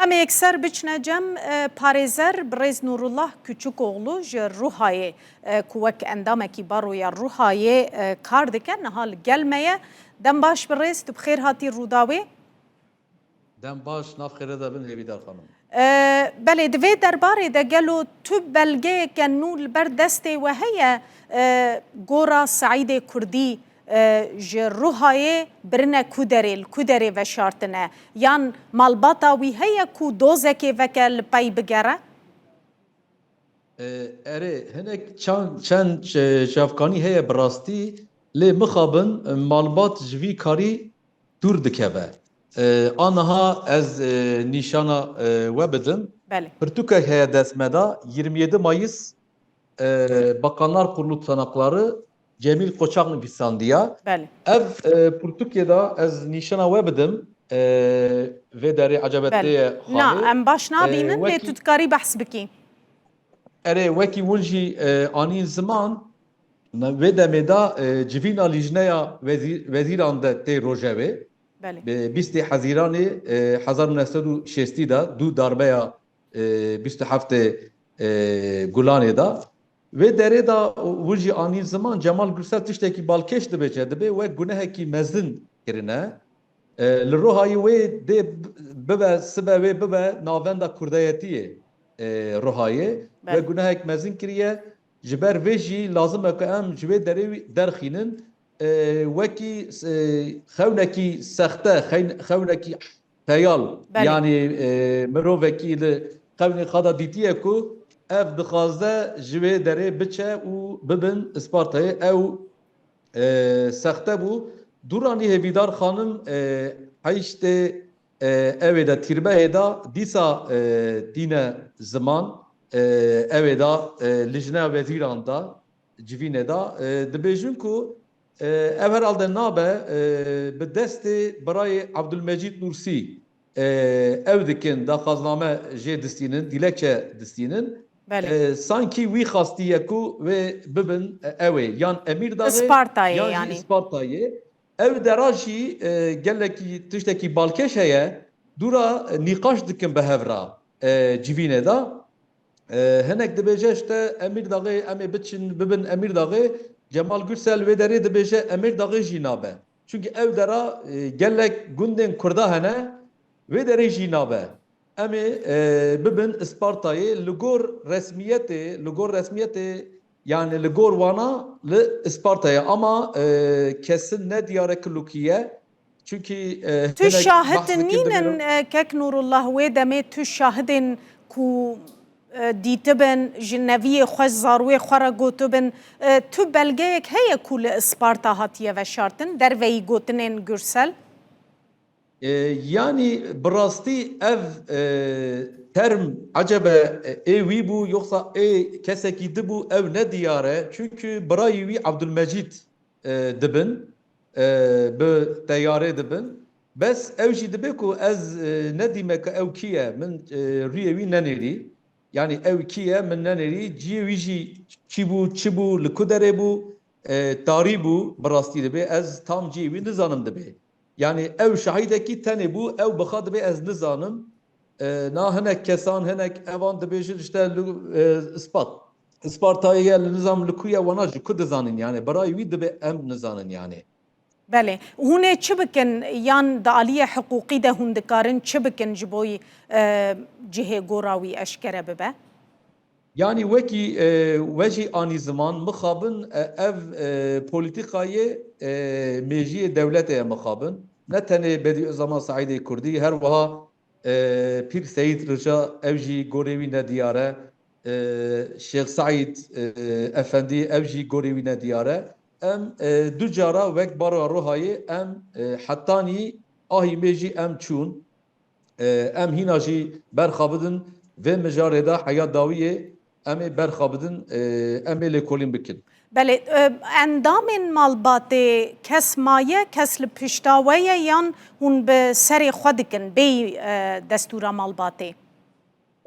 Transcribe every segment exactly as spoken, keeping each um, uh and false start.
Em ê yekser biçine cem, e, parêzer birêz Nûrullah Küçükoglu ji Ruhayê, e, ku wek endamekî baroya Ruhayê, e, kar dike, niha li gel me ye. Dem baş birêz, tu bi xêr hatî Rûdawê. Dem baş, nav xêre de bin hêvîdar xanim. E, belê, di vê derbarê de gelo tu belgeyeke nû li ber destê we heye, e, gora Seîdê Kurdî, e, ji Ruhayê birine ku derê, li ku derê veşartine? Yan malbata wî heye ku dozekê veke li pey bigere? E, erê, hinek çan-, çend, e, çavkanî heye bi rastî, lê mixabin, e, malbat ji vî karî dûr dikeve. E, aniha ez, e, nîşana, e, we bidim. Belê. Pirtûkek heye dest me de, yirmi yedi Mayıs, e, Bakanlar Kurulu tutanakları Cemil Koçak nivîsandiya. Belê. Ev, e, pirtûkê de ez nîşana we bidim, e, vê derê ecebe tê ye. Na, xalê, em baş e, nabînin, lê wekî tu dikarî behs bikî. Erê, wekî hûn jî, e, anîn ziman, me vê demê de, e, civîna Lijneya Wezî-, Wezîran de tê rojevê. Belê. Bi bîstê Hezîranê, e, hezar û neh sed û şêstî de, dû darbeya, e, bîst û heftê, e, Gulanê de. Vê derê de hûn jî anîn ziman, Cemal Gürsel tiştekî balkêş dibêje, dibê wek gunehekî mezin kirine. E, li Ruhayê wê dê b-, bibe, sibe wê bibe navenda kurdayetiyê, e, Ruhayê. Belê. Wê gunehek mezin kiriye. Ji ber vê jî lazim e ku em ji vê derê wî derxînin. E, wekî, e, xewnekî sexte, xeyn-, xewnekî teyal, Belê. yanî, e, mirovekî li xewnê xwe de dîtiye ku ev dixwaze ji vê derê biçe û bibin Ispartayê. Ew e, sexte bû. Dûranî Hêvîdar xanim, e, heyştê, e, ewê de, tîrbehê de, dîsa, e, tîne ziman, e, ewê de, e, Lijneya Wezîran de, civînê de, e, dibêjin ku, e, ev herhalde nabe, e, bi destê birayê Abdulmecîd Nursî, e, ew dikin, daxwazname jê distînin, dîlekçe distînin. Belê. E, sankî wî xastiye ku wê bibin, e, ew ê. Yan Emîrdaxê, Ispartayê yan jî yanî. Ispartayê. Ew dera jî, e, gelekî tiştekî balkêş heye. Dûra, e, nîqaş dikin bi hev re, e, civînê de. E, hinek dibêje işte Emîrdaxê, em ê biçin, bibin Emîrdaxê. Cemal Gürsel wê derê dibêje Emîrdaxê jî nabe. Çunkî ew dera, e, gelek gundên Kurda hene, wê derê jî nabe. Em ê, e, bibin Ispartayê. Li gor resmiyetê, li gor resmiyetê, yani li gor wana li Ispartayê. Ama, e, kesin ne diyare ku li kî ye. Çunkî, e, Tu hinek şahid bahs dikin nînin, dibêjin. e, kek Nûrullah, wê demê tu şahidên ku, e, dîtibin, ji neviyê xwe, zarwê xwe re gotibin. E, tu belgeyek heye ku li Isparta hatiye veşartin, derveyî gotinên Gürsel? E, yanî bi rastî ev, e, term ecebe, e, ê wî bû, yoxsa ê kesekî di bû, ew ne diyar e. Çunkî birayî wî Abdulmecîd, e, dibin, e, bi teyarê dibin. Bes ew jî dibê ku ez, e, nedîme ku ew kî ye, min, e, rûyê wî nenêrî. Yanî ew kî ye, min nenêrî. Ciyê wî jî kî bû, çi bû, li ku derê bû, e, tarî bû, bi rastî dibê. Ez tam ciyê wî nizanim dibê. Yanî ew şahîdekî tenê bû, ew bi xwe dibê ez nizanim. E, na hinek kesan, hinek evan dibêjin işte li, e, Ispat. Ispartayê ye, li nizam li ku ye, wana ji ku dizanin yani. Birayê wî dibê em nizanin yani. Belê. Hûn ê çi bikin? Yan di aliyê hiqûqî de hûn dikarin çi bikin ji bo, e, cihê gora wî eşkere bibe? Yanî wekî, e, we jî anî ziman, mixabin, e, ev, e, polîtîkayê, e, mêjiyê dewletê ye mixabin. Ne tenê Bedîuzzeman Seîdê Kurdî, her wiha, e, Pîr Seyîd Rija, ew jî gorê wî nediyar e. E, Şêx Seîd, e, Efendî, ew jî gorê wî nediyar e. Em, e, du cara wek Baroya Ruhayê em, e, hetanî ahî mêjî em çûn. E, em hîna jî berxa bidin vê mijarê de heya dawiyê em ê berxa bidin, e, em ê lêkolîn bikin. Belê, e, endamên malbatê kes maye, kes li pişta we ye yan hûn bi serê xwe dikin bêyî, e, destûra malbatê?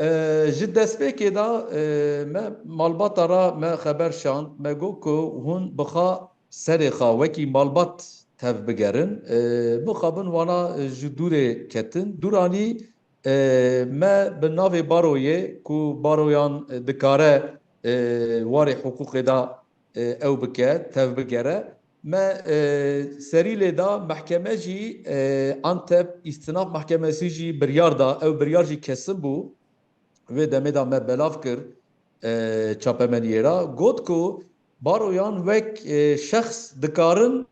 E, ji destpêkê de, e, me malbata re me xeber şand, me got ku hûn bi xwe serê xwe wekî malbat tev bigerin. E, mixabin wana, e, ji dûrê ketin. Dûranî, E, me bi navê baroyê ku baroyan, e, dikare, e, warê hiqûqê de, e, ew bike, tevbigere. Me, e, serî lê da mehkeme jî, e, Antep Îstinaf Mehkemesî jî biryar da, ew biryar jî kesin bû. Vê demê de me belav kir, e, çapemeniyê re. Got ku baroyan wek, e, şexs dikarin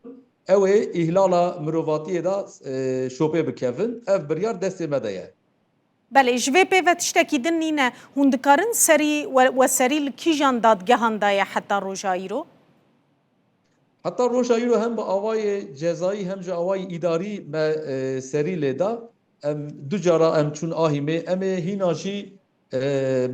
ew ê îhlala mirovatiyê de, e, şopê bikevin. Ev biryar destê me de ye. Belê, ji vê pê ve tiştekî din nîne. Hûn dikarin serî we, we serî li kîjan dadgehan de ye heta roja îro? Heta roja îro hem bi awayê cezayî hem jî awayê îdarî me, e, serî lê da. Em du cara em çûn Ahîmê. Em ê hîna jî, e,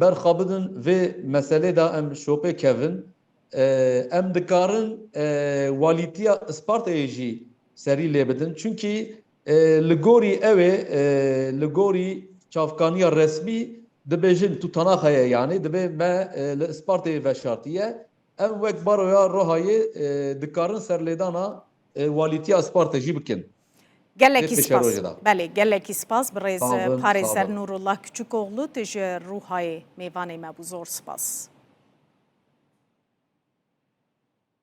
berxa bidin vê meselê de em şopê kevin. E, em dikarin, e, walîtiya Ispartayê jî serî lê bidin. Çunkî, e, li gorî ew ê, e, li gorî çavkaniya resmî dibêjin tutanaxa ye, yanî dibê me, e, li Ispartayê veşartiye. Em wek baroya Rohayê, e, dikarin serlêdana, e, walîtiya Ispartê jî bikin. Gelekî spas. Belê, gelekî spas. Birêz parêzer Nurullah Küçükoglu, tu ji Ruhayê mêvanê me bû. Zor spas.